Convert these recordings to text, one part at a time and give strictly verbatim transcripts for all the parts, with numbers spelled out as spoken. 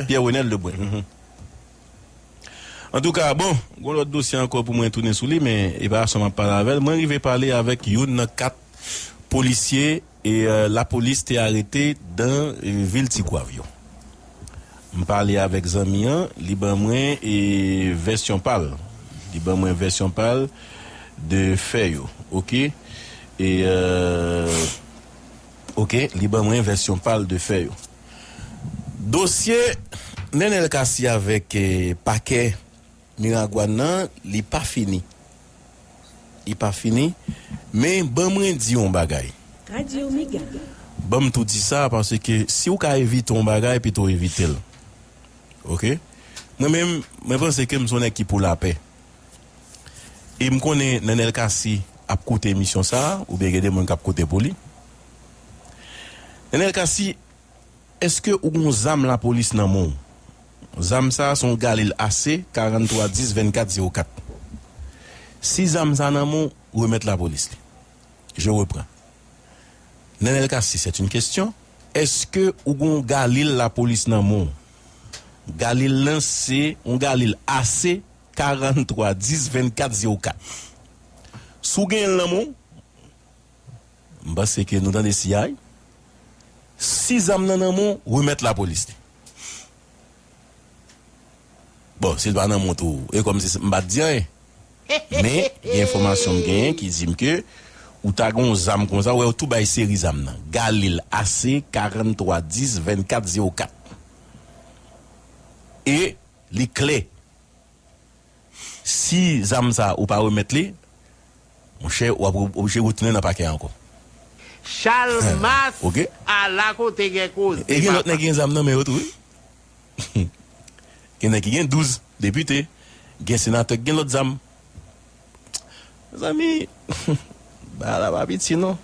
Pierre Renel Lebrun. Mhm. Antouka, bon, gon lòt dosye ankò pou mwen tounen sou li, men e pa sa m ap pale avè l. Mwen rive pale avèk youn nan kat polisye e, euh, lapolis te arete dan, euh, vil Tigwav yo. M pale avèk zanmi an, li ban mwen, e, vèsyon pa l. Li ban mwen vèsyon pa l de fè yo, oke? E, euh, oke, li ban mwen vèsyon pa l de fè yo. Dosye Nenel Cassy avèk, eh, pakè Miragwàn nan, li pa fini. Li pa fini. Men, ban mwen di yon bagay. Radyo Mega. Ban m tou di sa, paske si w ka evite yon bagay, pito evite l. Oke? Mwen menm, mwen panse ke m se yon nèg ki pou lapè. E m konnen Nenel Cassy ap koute emisyon sa a, oubyen gen de moun k ap koute pou li. Nenel Cassy, èske ou gon zam lapolis nan men w? Zam sa a se yon Galil A C karannntwa dis vennkat zewo kat. Si zam sa nan men w, remèt lapolis li. Je reprends. Nenel Cassy, c'est une question. Èske ou gon Galil lapolis nan men w? Galil lan se yon Galil A C karannntwa dis vennkat zewo kat. Si w genyen l nan men w, m panse ke nou tande siyay. Si zam nan nan men w, remèt lapolis li. Bon, si l pa nan men w tou, e kòmsi m pa t di anyen. Men, gen enfòmasyon m genyen ki di m ke ou ta gen yon zam konsa, w wè yo tou bay seri zam nan. Galil A C karannntwa dis vennkat zewo kat. E li klè. Si zam sa ou pa remèt li, monchè, w ap oblije retounen nan pakè ankò. Chalmas, oke? Ala kote gen koze. E gen lòt nèg gen zam nan men yo tou, wi. Gen nèg ki gen douz depite, gen senatè ki gen lòt zam. Mezanmi, bagay la pa piti non.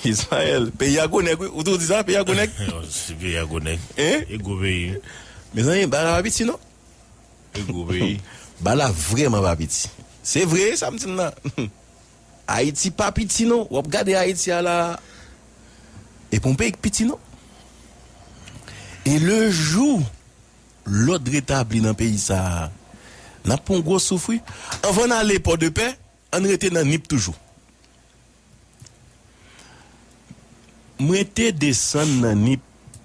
Ismaël, peyi a gwo nèg, wi. Ou tou di sa, peyi a gwo nèg? Se peyi a gwo nèg. Hein? E gwo peyi. Mezanmi, bagay la pa piti non. E gwo peyi. Bagay la vrèman pa piti. Se vre, sa m di n nan. Ayiti pa piti non. W ap gade Ayiti a la. E pa yon peyi k piti non. E le jou lòd retabli nan peyi sa a, n ap pran yon gwo souf wi. Anvan n ale Pòdepè, ann rete nan Nip toujou. Mwen te desann nan Nip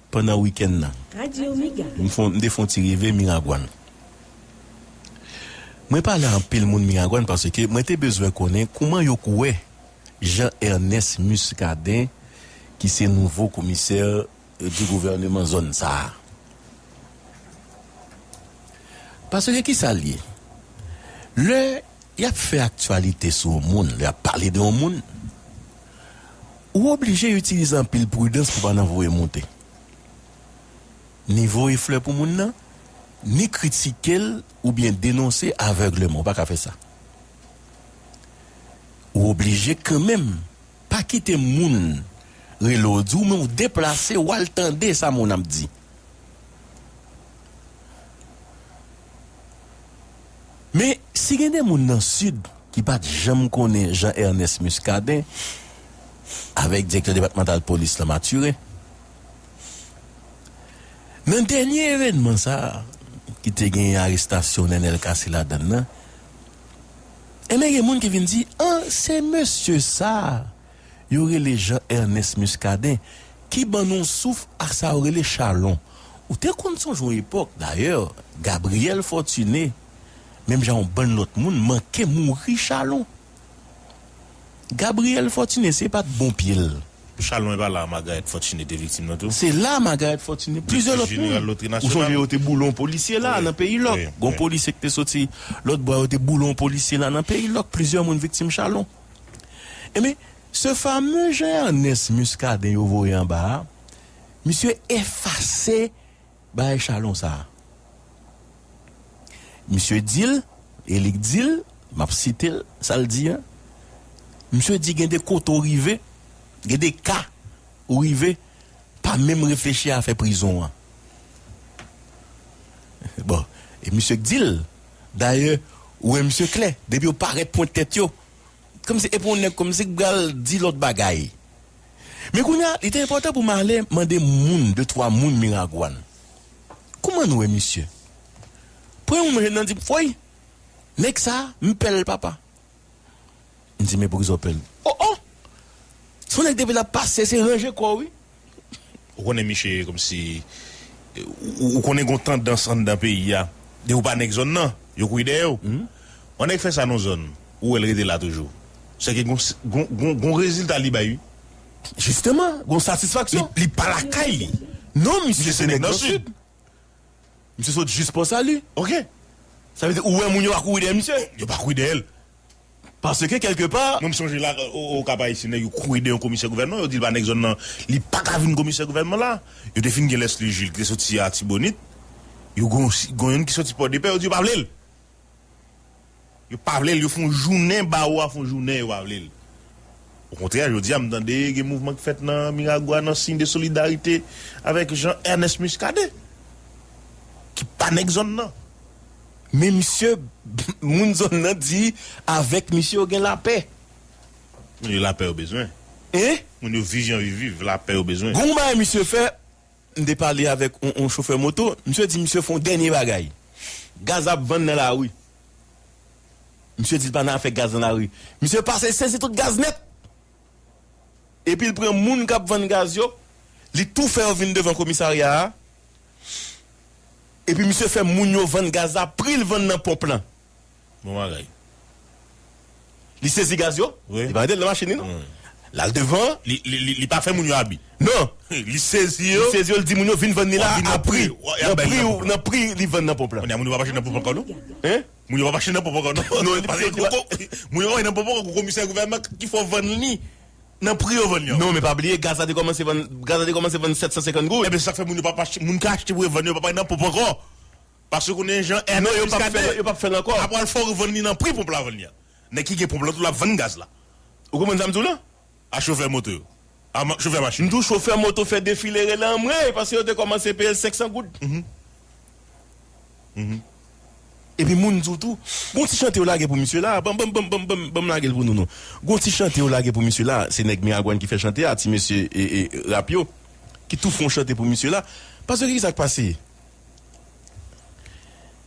pandan wikenn nan. Radyo Mega. M fon, m te fon ti rive Miragwàn. Mwen pale anpil moun Miragwàn paske mwen te bezwen konnen kouman yo k wè Jean Ernest Muscadin, ki se nouvo komisè di gouvèneman zòn sa a. Paske kisa l ye? Lè y ap fè aktyalite sou yon moun, lè y ap pale de yon moun, ou oblije itilize anpil pridans pou pa nan voye monte. Ni voye flè pou moun nan, ni kritike l oubyen denonse avègleman. Ou pa ka fè sa. Ou oblije kanmenm pa kite moun rele w di w, men w deplase, w al tande sa moun ap di. Men, si gen de moun nan Sid ki pa t janm konnen Jean Ernest Muscadin, avèk direktè depatmantal polis lan Mathurin, nan dènye evènman sa a, ki te gen arestasyon Nenel Cassy ladann nan, enben, gen moun ki vin di, an, se mesye sa a yo rele Jean Ernest Muscadin, ki ban nou souf ak sa yo rele chalon. Ou te konn sonje yon epòk, dayè, Gabriel Fortuné, menm jan yon bann lòt moun, manke mouri chalon. Gabriel Fortuné, se pa t bon pye l. Chalon e pa la Margaret Fortuné te viktim nan tou? Se la Margaret Fortuné, plizyè lòt moun. Ou sonje yo te boule yon polisye la nan peyi Lòk. Gon polisye ki te soti lòt bò, yo te boule yon polisye la nan peyi Lòk. Plizyè moun viktim chalon. Ebyen, se fameux Jean Ernest Muscadin yo voye anba a, misye efase bagay chalon sa a. Misye di l, e li k di l, m ap site l, sa l di a, misye di gen de kote w rive, gen de ka ou rive, pa menm reflechi afè prizon an. Bon, e misye k di l, dayè, ou wè misye klè, depi yo parèt pwent tèt yo, kòmsi, epi yon nèg kòmsi k pral di lòt bagay. Men kounye a, li te enpòtan pou m ale mande moun, de twa moun Miragwàn. Kouman nou wè misye? Premye moun mwen jwenn nan di m, Woy, nèg sa, m pè l, papa. M di, Men poukisa w pè l? O, o! Se yon nèg depi l ap pase, se ranje kò w, wi. Ou konnen misye kòmsi, ou, ou konnen gon tandans anndan peyi a. Depi w pa nèg zòn nan, yo kouri dèyè w. Yon nèg fè sa nan zòn, ou wè l rete la toujou. Sèke gon, gon, gon, gon rezilta li bay, wi. Jisteman, gon satisfaksyon. Li, li pa lakay li. Non, misye se nèg nan Sid. Misye sot jis Pò Sali. Ok. Sa vle di, ou wè moun yo pa kouri dèyè misye? Yo pa kouri dèyè l. Paske, kèlkepa, mwen, m sonje la, o, o Kap Ayisyen, nèg yo kouri dèyè yon komisè gouvènman, yo di l pa nèg zòn nan, li pa ka vin komisè gouvènman la. Yo te fin gen Lesly Jules, ki te soti Atibonit. Yo gon, gon youn ki soti Pòdepè, yo di yo pa vle l. Yo pa vle l, yo fè yon jounen, bawo a fè yon jounen, yo pa vle l. Okontrè, jodi a, m tande gen mouvman ki fèt nan Miragwàn an siy de solidarite avèk Jean Ernest Muscadin, ki pa nèg zòn nan. Men misye, moun zòn nan di, avèk misye, yo gen lapè. Moun yo lapè yo bezwen. Hein? Moun yo viv jan yo viv, lapè yo bezwen. Gon bagay misye fè, m te pale avèk yon, yon chofè moto, misye di misye fè yon dènye bagay. Gaz ap vann nan lari. Misye di l pa nan afè gaz nan lari. Misye pase sezi tout gaz nèt. Epi l pran moun k ap vann gaz yo, li tou fè yo vin devan komisarya a. Epi misye fè moun yo vann gaz la, pri l vann nan ponp lan. Bon bagay. Li sezi gaz yo, wi, li pa mete l nan machin li, non. Wi. L al devan. Li, li, li, li pa fè moun yo abi. Non. Li sezi yo. Li sezi yo, li di moun yo vin vann li la a pri. Nan pri, nan pri li vann nan ponp lan. Kounye a, moun yo pa mache nan ponp ankò, non? Hein? Moun yo pa mache nan ponp ankò, non. Non, li pa, li pa, moun yo pa nan ponp ankò, komisè gouvènman ki fè w vann li nan pri yo vann li an. Non, men pa bliye, gaz la te kòmanse vann, gaz la te kòmanse vann sèt san senkant goud. Ebyen, se sa k fè moun yo pa, pa achte, moun k achte pou yo vann yo pa pral nan ponp ankò. Paske konnen jan Ernest Muscadin, yo p ap fè l ankò. Apral fò yo vann li nan pri ponp la vann li an. Nèg ki gen ponp lan tou l ap vann gaz la. Ou konprann sa m di w la? A chofè moto yo. A ma-, chofè machin. M di w chofè moto fè defile rele anmwey, paske yo te kòmanse peye l senk san goud. Mhm. Mhm. Epi moun di w tou, gon ti chante yo lage pou misye la, ban, ban, ban m lage l pou nou, non. Gon ti chante yo lage pou misye la, se nèg Miragwàn ki fè chante a, ti mesye, e, e, rap yo, ki tou fè yon chante pou misye la. Paske ki sa k pase?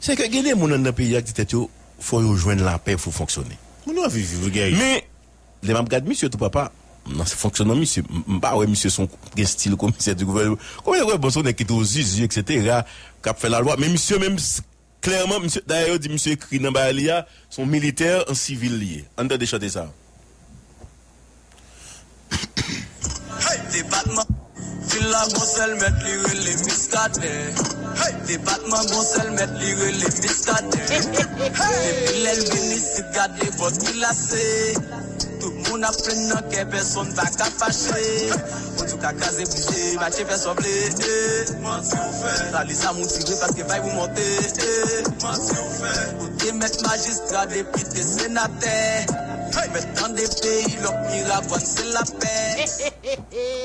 Se ke gen de moun anndan peyi a ki di tèt yo, fò yo jwenn lapè pou fonksyone. Moun yo ap viv, viv, gè. Men, lè m ap gad misye tou, papa, nan fonksyònman misye, m, m pa wè misye se yon, gen stil komisè di gouvènman. Komisè gouvènman se yon nèg ki twò zizi, etsetera, k ap fè lalwa. Men misye menm, s-, klèman, misye, dayè yo di misye ekri nan bagay li a, se yon militè an sivil li ye. Ann tande chante sa a. Hey! Depatman. Vil la gon sèl mèt, li rele Miskaden. Hey! Depatman gon sèl mèt, li rele Miskaden. Depi lè l vin isit, gade bòt ki lase. Tout moun ap plenn nan kè, pèsonn pa ka fache. Ou di w ka kraze brize, mache fè sa w vle. Manti w fè. Sa li zam ou tire paske vibe ou monte. Manti w fè. Ou te mèt majistra, depite, senatè. Mèt tande peyi lòk, Miragwàn se lapè.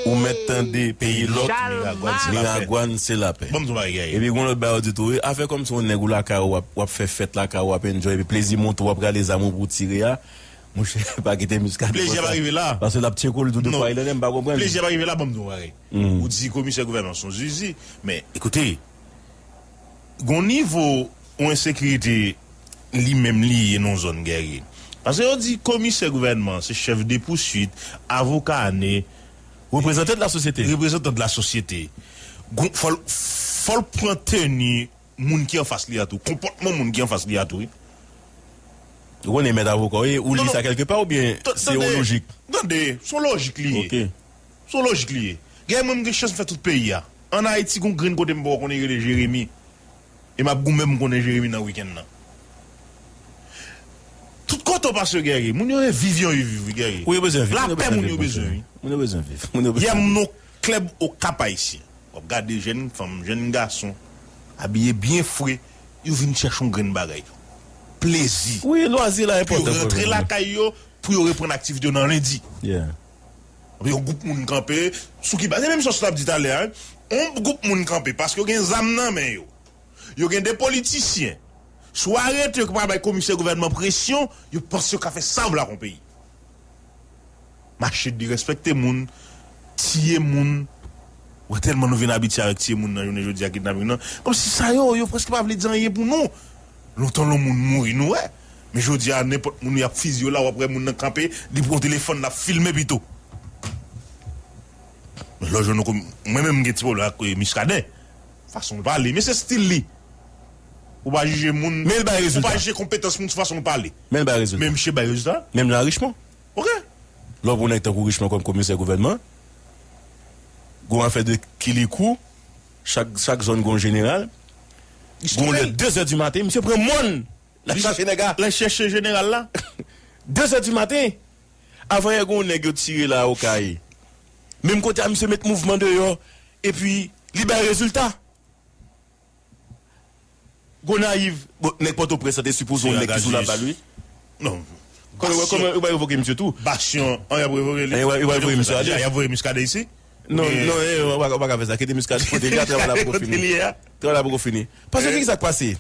Ou mèt tande peyi lòk, Miragwàn se lapè. Miragwàn se lapè. Ban m di w bagay. Epi gon lòt bagay yo di tou, wi, afè kòmsi yon nèg ou lakay ou, w ap, w ap fè fèt lakay ou, w ap enjoy, epi plezi monte w, w ap rale zam ou pou w tire a. Monchè, pa kite Miskaden. Plezi a pa rive la. Paske l ap tcheke w, li di w de fwa, li lè m pa konprann. Plezi a pa rive la, ban m di w yon bagay. Ou di komisè gouvènman se yon zizi, men ekoute, gon nivo yon ensekirite li menm li ye nan zòn gèrye. Paske yo di komisè gouvènman se chèf de pouswit, avoka ane, reprezantan de la sosyete. Reprezantan de la sosyete. Gon, fò l, fò l pran teni moun ki anfas li a tou, konpòtman moun ki anfas li a tou, wi. Ou konnen mèt avoka w ye, ou li sa kèlke pa oubyen se yon lojik? Tande, se yon lojik li ye. Ok. Se yon lojik li ye. Gade mwen, m gen chans m fè tout peyi a. Ann Ayiti, gon grenn kote m poko konnen rele Jeremi. E m ap goumen pou m konnen Jeremi nan wikenn nan. Tout kote w pase, Guerrier, moun yo reviv yon reviv, wi, Guerrier. Wi, yo bezwen viv. Lapè moun yo bezwen, wi. Moun yo bezwen viv. Yè m nan klèb Okap Ayisyen. W ap gade jèn fanm, jèn gason, abiye byen fre, yo vin chèche yon grenn bagay. Plezi. Wi, lwazi la enpòtan pou yo. Pou yo rantre lakay yo, pou yo reprann aktivite yo nan lendi. Yeah. Yon gwoup moun kanpe, sou ki baz? E menm sa w t ap di talè a, wi. Yon gwoup moun kanpe, paske yo gen zam nan men yo. Yo gen de politisyen. Si w arete yo ki pral bay komisè gouvènman presyon, yo panse yo ka fè sa yo vle ak yon peyi. Mache derespekte moun, tiye moun. Ou wè tèlman nou vin abitye avèk tiye moun nan jounen jodi a, kidnaping nan. Kòmsi sa yo, yo prèske pa vle di anyen pou nou. Lontan lè yon moun mouri, nou wè. Men jodi a, nenpòt moun y ap fizye la, w ap wè moun nan kanpe, li pran telefòn, l ap filme pito. Men lòt jou, nou kon-, mwen menm, m gen ti pwoblèm ak, eh, Muscadin. Fason l pale, men se stil li. Ou pa jije moun, Men l bay ou pa rezilta. jije konpetans moun sou fason l pale. Men l bay rezilta. Men misye bay rezilta. Menm jan a Richemond. Ok. Lè w pran nèg tankou Richemond kòm komisè gouvènman, gon afè de kilikou, chak, chak zòn gon jeneral, gon lè de zè di maten, misye pran mòn, l ap chache nèg la. L al chèche jeneral la. De zè di maten, avan yè gon nèg yo tire la Okay. Menm kote a, misye met mouvman deyò, epi li bay rezilta. Gonayiv, bon, nèg Pòtoprens, sa te sipoze yon nèg ki sou labal, wi. Non. Kòman, kòman, yo pa revoke misye tou? Basyon, an, y ap revoke li. Y ap revoke misye ale. Y ap voye Muscadin isi? Non, non, eh, w pa, w pa ka fè sa. Kite Muscadin kote li a, travay la poko fini. Travay la poko fini. Paske ki sa k pase?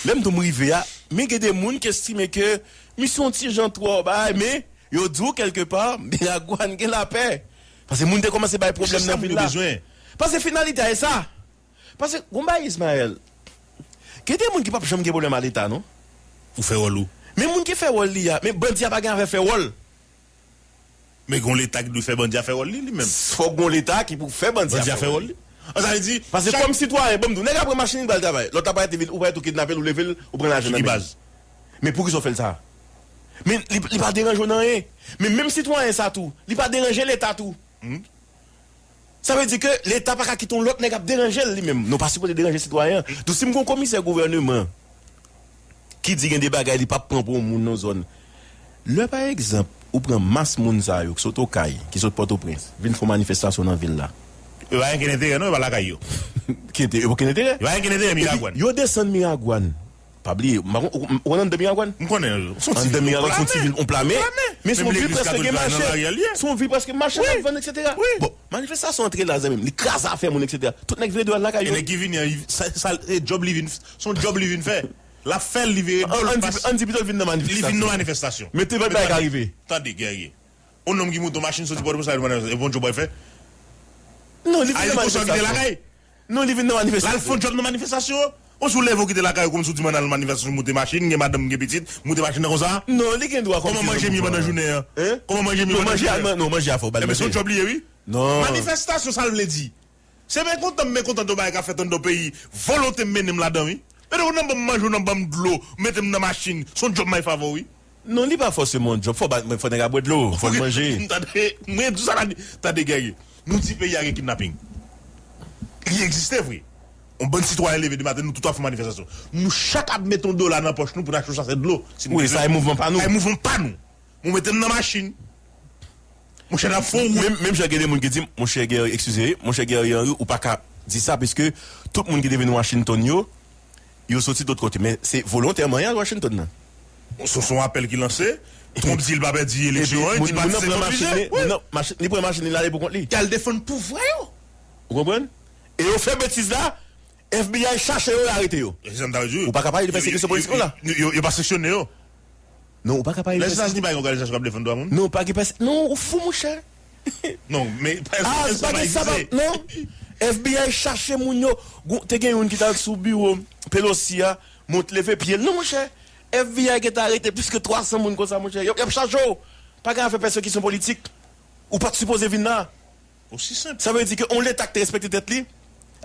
Lè m tou m rive a, men gen de moun ki estime ke misye yon ti jan twò bay, men yo di w kèlkepa, Miragwàn gen lapè. Paske moun te kòmanse bay pwoblèm nan vil la. Paske finalite a e sa. Paske, gon bagay, Ismaël, gen de moun ki p ap janm gen pwoblèm a Leta, non. Ou fè wòl ou. Men moun ki fè wòl li a, men bandi a pa gen afè fè wòl. Men gon Leta ki dwe fè bandi a fè wòl li, li menm. Fòk gon Leta ki pou fè bandi a fè wòl li. An, sa vle di, paske kòm sitwayen, ban m di w, nèg la pran machin li, li pral travay. Lòt la parèt, ou parèt, ou kidnape l, ou leve l, ou pran lajan nan men li. Men poukisa w fè l sa? Men li, li pa deranje w nan anyen. Men menm sitwayen sa tou, li pa deranje Leta tou. Sa vle di ke Leta pa ka kite yon lòt nèg ap deranje l li menm. Nou pa sipoze deranje sitwayen an. Donk, si m gon komisè gouvèneman ki di gen de bagay li p ap pran pou yon moun nan zòn, lè, pa egzanp, ou pran mas moun sa yo ki sot Okay, ki sot Pòtoprens, vin fè yon manifestasyon nan vil la. Yo pa gen okenn enterè, non, yo pa lakay yo. Ki enterè? Yo pa gen okenn enterè. Yo pa gen okenn enterè, Miragwàn. Epi, yo desann Miragwàn. Pa bliye, m pa konn, ou, ou konn anndan Miragwàn? M konnen, se yon ti vil, yon pla menm. Men se yon vil prèske gen mache. Se yon vil prèske mache, nèg vann, et cetera. Bon, manifestasyon antre la, zanmi m, li kraze afè moun, et cetera. Tout nèg vire do al lakay yo. E nèg ki vini an, sa, sa, e djòb li vin, se yon djòb li vin fè. L ap fè l, li vire do l. Ann di, ann di pito l vin nan manifestasyon. Li vin nan manifestasyon. Men te pa ka rive. Tande, Guerrier. Yon nonm ki moute yon machin soti Pòtoprens, al nan manifestasyon, e bon djòb w al fè? Non, li vin nan manifestasyon. Non, li vin nan manifestasyon. L al fè yon djòb nan manifestasyon. Ou si w leve w kite lakay ou kòmsi w di m ann al manifestasyon, moute machin, gen madanm, gen pitit, moute machin nan konsa? Non, li gen dwa kòmsi. Kòman manje m ye pandan jounen an? Kòman manje m ye pandan jounen an? Non, manje a fò w ba l manje. Ebyen, se yon djòb li ye, wi. Non. Manifestasyon, sa l vle di? Se men kontan m men kontan de yon bagay k ap fèt anndan yon peyi. Volonte m mennen m ladan, wi. Mete w nan ban m manje, w nan ban m dlo, mete m nan machin. Se yon djòb m al fè avè w, wi. Non, li pa fòseman yon djòb. Fò ba, fò nèg la bwè dlo, fò l manje. Tande, mwen di sa la, tande, Guerrier. Nou di peyi a gen kidnaping. Li egziste vre. Yon bann sitwayen leve de maten, nou tout ap fè manifestasyon. Nou chak ap mete yon dola nan pòch nou pou n achte yon sachè dlo. Si nou bezwen. Wi, sa e mouvman pa nou. Sa e mouvman pa nou. Mwen mete m nan machin. Monchè, n ap fè yon wout. Menm, menm jan gen de moun ki di m, monchè Guerrier, eskize, monchè Guerrier Henry, ou pa ka di sa, piske tout moun ki te vin Washington yo, yo soti dòt kote. Men se volontèman y al Washington nan. Se, se yon apèl ki lanse. Trump di l pa pèdi eleksyon an, li di pa se oblije. Wi. Li pran machin li, l ale pou kont li. Y al defann pouvwa yo. Ou konprann? E yo fè betiz la, F B I chache yo, yo arete yo. Se sa m ta di w. Ou pa ka pale de pèsekisyon politik la. Yo, yo, yo pa sanksyone yo. Non, ou pa ka pale de pèsekisyon. Lèzetazini pa gen òganizasyon k ap defann dwa moun? Non, pa gen pèse-, non, ou fou, monchè. Non, men pèsekisyon pa egziste. Non. F B I chache moun yo. Te gen youn ki t al sou biwo Pelosi a, mont leve pye l. Non, monchè. F B I gentan arete plis ke twa san moun konsa, monchè. Y ap, y ap chache w. Pa gen afè pèsekisyon politik. Ou pa t sipoze vin la. Osi senp. Sa vle di ke yon Leta ki te respekte tèt li,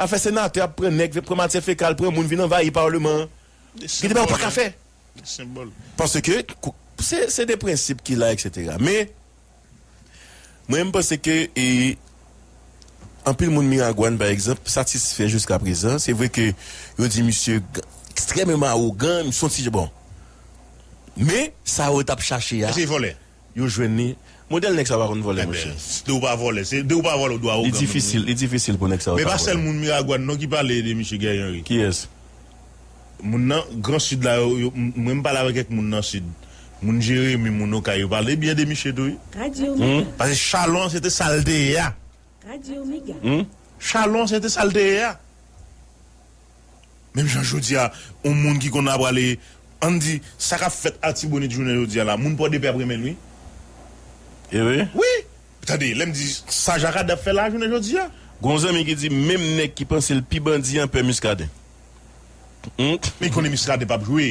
afè senatè ap pran nèg, pran matyè fekal, pran moun vin anvayi palman an. Ki te pa, ou pa ka fè. Paske, se, se de prensip ki la, et cetera. Men, mwen, m panse ke, e, anpil moun Miragwàn, pa egzanp, satisfè jiska prezan. Se vre ke yo di misye g-, ekstrèmeman awogan, misye yon ti, bon. Men, sa yo t ap chache a. Èske l vòlè? Yo jwenn li. Modèl nèg sa pa konn vòlè, monchè. Ebyen, de ou pa vòlè, se, de ou pa vòlè, ou dwe awogan. Li difisil, li difisil pou nèg sa yo ta vòlè. Men pa sèl moun Miragwàn non ki pale de misye Guerrier Henry. Kiyès? Moun nan Gran Sid la, yo, yo, m-, mwen m pale avèk kèk moun nan Sid. Moun Jeremi, moun Okay, yo pale byen de misye tou, wi. Radyo Mega. Paske Chalon an, se te sa l te ye a. Radyo Mega. Chalon, se te sa l te ye a. Menm jan jodi a, yon moun ki konn ap prale, ann di, sa k ap fèt Atibonit jounen jodi a la, moun Pòdepè ap renmen l, wi. E wi? Wi! Tande, lè m di sa Jakadè ap fè la jounen jodi a. Gon zanmi ki di menm nèg ki panse l pi bandi an pè Muscadin. Hmm? Men konnen Muscadin p ap jwe.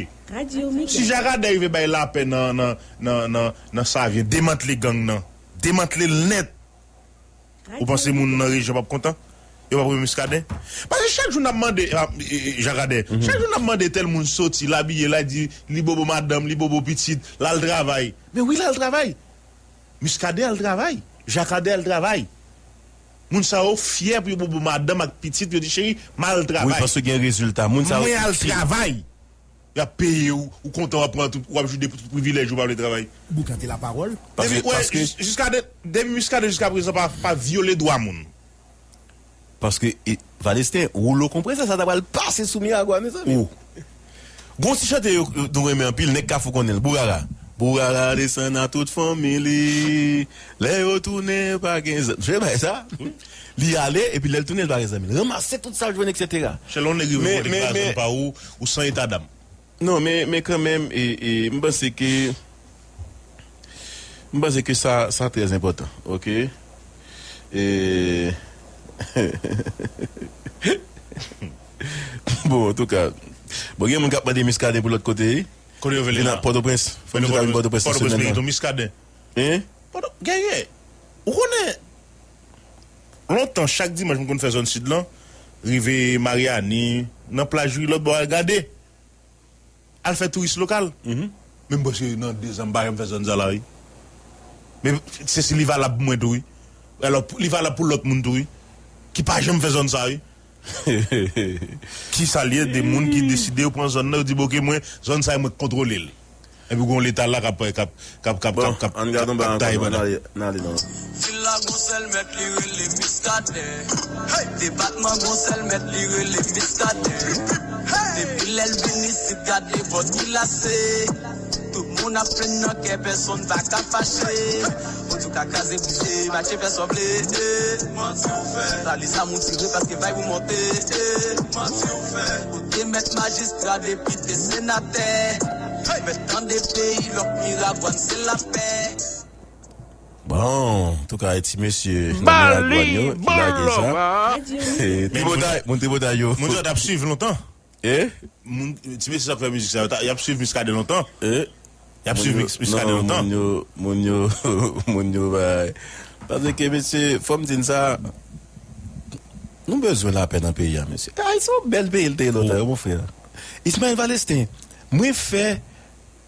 Si Jakadè rive bay lapè nan, nan, nan, nan, nan Savyen, demantle gang nan. Demantle l nèt. Ou panse moun nan rejyon p ap kontan? Yo p ap renmen Muscadin? Paske chak jou n ap mande, ah, e, e, Jakadè, chak jou n ap mande tèl moun soti, l abiye, l a di, li bobo madanm, li bobo pitit, l al travay. Men wi, l al travay. Muscadin al travay. Jakadè al travay. Moun sa yo fyè pou yo bobo madanm ak pitit, yo di, cheri, m al travay. Wi, paske gen rezilta. Moun sa yo, mwen al travay. Y ap peye w, ou kontan w ap pran tout, w ap jwi de tout privilèj ou pa vle travay. Boukante lapawòl. Paske, depi, wè, paske jis-, jiska de, depi Muscadin jiska prezan pa, pa vyole dwa moun. Paske, e, Valesten, woulo konpresè sa ta pral pase sou Miragwa, mezanmi. Gon ti chante yo, yo, nou renmen anpil, nèg Kafou konnen l, Bourara. Bourara desann a tout fanmi li. Lè yo tounen, pa gen zanmi. Jwe bay sa. Li ale, epi lè l tounen, li pa gen zanmi. L ranmase tout sa l jwenn, etsetera. Chèlè, yon nèg rive kote k pa zanmi pa ou, ou san eta dam. Non, men, men kanmenm, e, e, m panse ke, m panse ke sa, sa trè enpòtan, oke? E, bon, antouka, bon, gen moun k ap mande Muscadin pou lòt kote, wi. Kote yo vin la? Pòtoprens. Fò m di ta vin Pòtoprens sèt semèn nan. Pòtoprens, Miskaden. Hein? Pòto-, genyen. Ou konnen, lontan, chak dimanch, m konn fè zòn sid lan, rive Maryani, nan plaj ri lòt bò a gade. Al fè touris lokal. Men m panse nan de zan m pa janm fè zòn sa la, wi. Men se si li valab pou mwen tou, wi. Alò, pou, li valab pou lòt moun tou, wi. Ki pa janm fè zòn sa, wi. Kisa l ye, de moun ki deside yo pran zòn nan, yo di, "Bon, oke, mwen, zòn sa a, mwen k kontwole l." Epi gon Leta la k ap, k ap, k ap, k ap, k ap, k ap, k ap taye pandan. N ale, n ale non. Vil la gon sèl mèt, li rele Miskaden. Depatman gon sèl mèt, li rele Miskaden. Depi lè l vin isit, gade bò ki lase. Tout moun ap plenn nan kè, pèsonn pa ka fache. Ou tou ka kraze brize, mache fè sanble. Manti ou fè. Sa li sa moun tire paske vibe ou monte. Manti ou fè. Ou te mèt majistra, depite, senatè. Mèt tande peyi, lòk Miragwàn se lapè. Bon, antouka, ti mesye nan Miragwàn yo ki lage sa. Tripotay, moun Tripotay yo. Moun yo t ap swiv lontan. E? Moun, ti mesye sa k fè mizik sa yo, ta, y ap swiv Miskaden lontan. E? Y ap swiv Miskaden lontan. Moun yo, moun yo, moun yo bay. Paske, mesye, fò m di n sa, nou bezwen lapè nan peyi a, mesye. Ayiti se yon bèl peyi l te ye lontan, wi, mon frè. Ismaël Valestin, mwen fè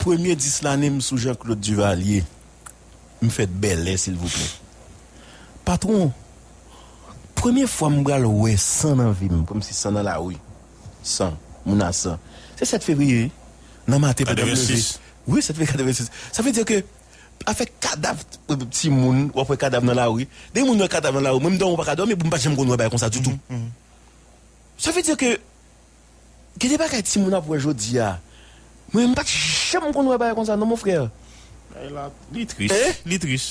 premye dis lane m sou Jean Claude Duvalier. M fèt bèlè, silvouplè. Patwon, premye fwa m pral wè san nan vi m, kòmsi san nan lari. San, moun a san. Se sèt fevriye, wi. Nan maten, pandan m leve. Wi, sèt fevriye katrevensis. Sa vle di ke, afè kadav, timoun, w ap wè kadav nan lari. Depi moun wè kadav nan lari, mwen m dòmi, m pa ka dòmi, pou m pa t janm konn wè bagay konsa ditou. Sa vle di ke, gen de bagay timoun ap wè jodi a. Mwen, m pa t janm konn wè bagay konsa, non, mon frè. Bagay la, li tris. Hein? Li tris.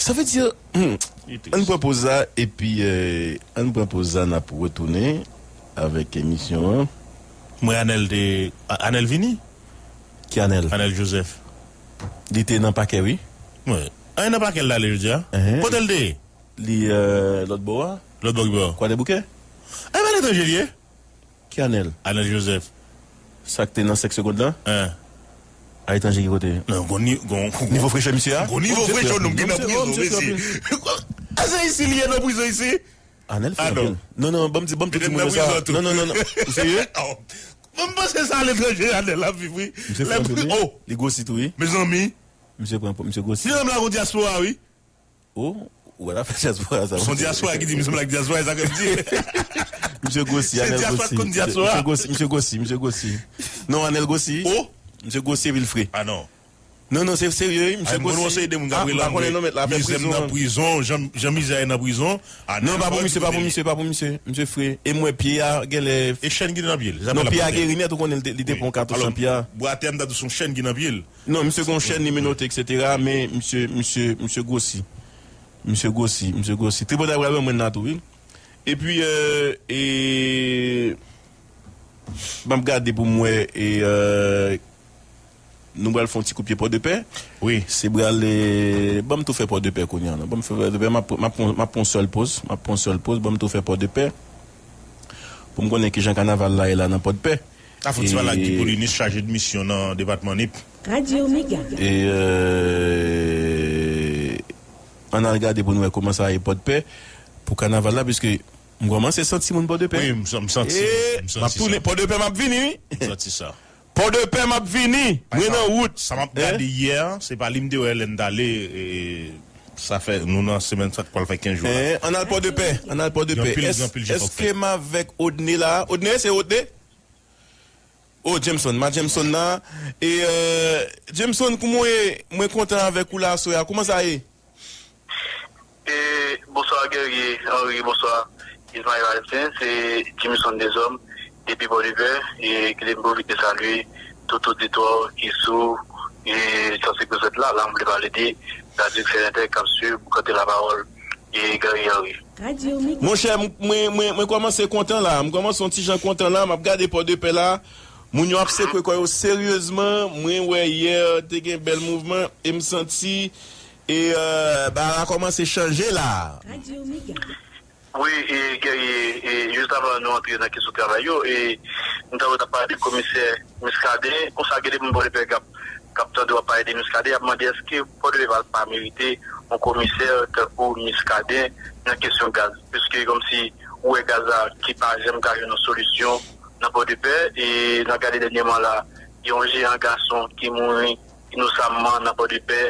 Sa vle di, hmm, li tris. Ann pran poz la, epi, euh, ann pran poz la, n ap retounen avèk emisyon an. Mwen, Anèl te, A-, Anèl vini? Ki Anèl? Anèl Joseph. Li te nan pakè, wi. Wi. An, nan pakè l t ale jodi a. Kote l te ye? Li, euh, lòt bò a. Lòt bò ki bò? Kwadèboukè. A, e pa letranje li ye? Ki Anèl? Anèl Joseph. Sa k te nan senk segond lan? Hein. A letranje ki kote? Non, gon ni-, gon, gon, nivo frechè misye a? Gon nivo frechè, nonm ki nan prizon, mesye. A, se isi li ye nan prizon isi? Anèl fre anpil. Non, non, ban m di, ban m tou di moun yo sa. Non, non, non, non. Ou serye? Mwen, m panse se aletranje Anèl ap viv, wi. Misye fre anpil, wi. Oh! Li gwosi tou, wi. Mezanmi. Misye pran, misye gwosi. Li sanble ak yon dyaspora, wi. Oh, ou wè l ap fè dyaspora sa. Se yon dyaspora ki di m sanble ak dyaspora, e sa ke m di. Misye gwosi, Anèl gwosi. Se dyaspora ki konn dyaspora. Misye gwosi, misye gwosi, misye gwosi. Non, Anèl gwosi. Oh! Misye gwosi epi l fre. Ah non. Non, non, se serye, wi, misye gwosi. Ay, m konn yon seri de moun k ap rele angle. Mizè m nan prizon, jan, jan mizè a ye nan prizon. Ah, non, pa pou misye, pa pou misye, pa pou misye. Misye fre. E m wè pye a genlè. E chèn ki te nan pye l. Non, pye a geri nèt, ou konnen li te, li te pran katouch nan pye a. Bwa atè a, m ta di se yon chèn ki nan pye l. Non, misye gon chèn, li menote, etsetera, men misye, misye, misye gwosi. Misye gwosi, misye gwosi. Tripotay pral ban mwen la tou, wi. Epi, euh, e, m ap gade pou m wè, e, euh, nou pral fè yon ti kout pye Pòdepè. Wi. Se pral, eh, ban m tou fè Pòdepè kounye a, non. Ban m fè Pòdepè, m ap, m ap, m ap pran yon sèl poz, m ap pran yon sèl poz, ban m tou fè Pòdepè. Pou m konnen kijan kanaval la ye la nan Pòdepè. A fon ti pale ak Guy Paulinus, chaje de misyon nan depatman Nip. Radio Mega. E, euh, ann al gade pou n wè kòman sa ye Pòdepè pou kanaval la, piske m kòmanse santi moun Pòdepè. Wi, m san- m santi, e, m santi m ap tounen sa. Pòdepè, m ap vini, wi. M santi sa. Pòdepè, m ap vini. Mwen nan wout. Sa m ap gade yè, se pa li m te wè lè n t ale, e, sa fè, nou nan semèn sa k pral fè kenz jou la. Eh, ann al Pòdepè, ann al Pòdepè. Gen anpil, gen anpil jan fòk fèt. Èske m avèk Odney la? Odney, se Odney? Oh, Jameson, ma Jameson la. E, euh, Jameson, kouman w ye? Mwen kontan avèk ou la aswè a. Kouman sa ye? E, bonswa Guerrier Henry, bonswa Ismaël Alexin, se Jameson Deshommes, depi Pòdepè, e ki te pwofite salye tout oditè ki sou, e, san senk sèt la, la m vle pale de Radio Excellente k ap swiv Boukantre Lapawòl, e Guerrier Henry. Monchè, m- mwen, mwen, mwen kòmanse kontan la. M kòmanse yon ti jan kontan la. M ap gade Pòdepè la. Moun yo ap sekwe kò yo seryezman. Mwen wè yè te gen bèl mouvman. E m santi, e, euh, bagay la kòmanse chanje la. Wi, e, Guerrier, e, jis avan nou antre nan kesyon travay yo, e, nou ta wè t ap pale de komisè Muscadin, konsa gen de moun Pòdepè k ap, k ap tande w ap pale de Muscadin, y ap mande èske Pòdepè pa, pa merite yon komisè tankou Muscadin nan kesyon gaz, piske kòmsi ou wè gaz la ki pa janm ka jwenn yon solisyon nan Pòdepè, e n ap gade dènyèman la, gen yon jeyan gason ki mouri inosamman nan Pòdepè,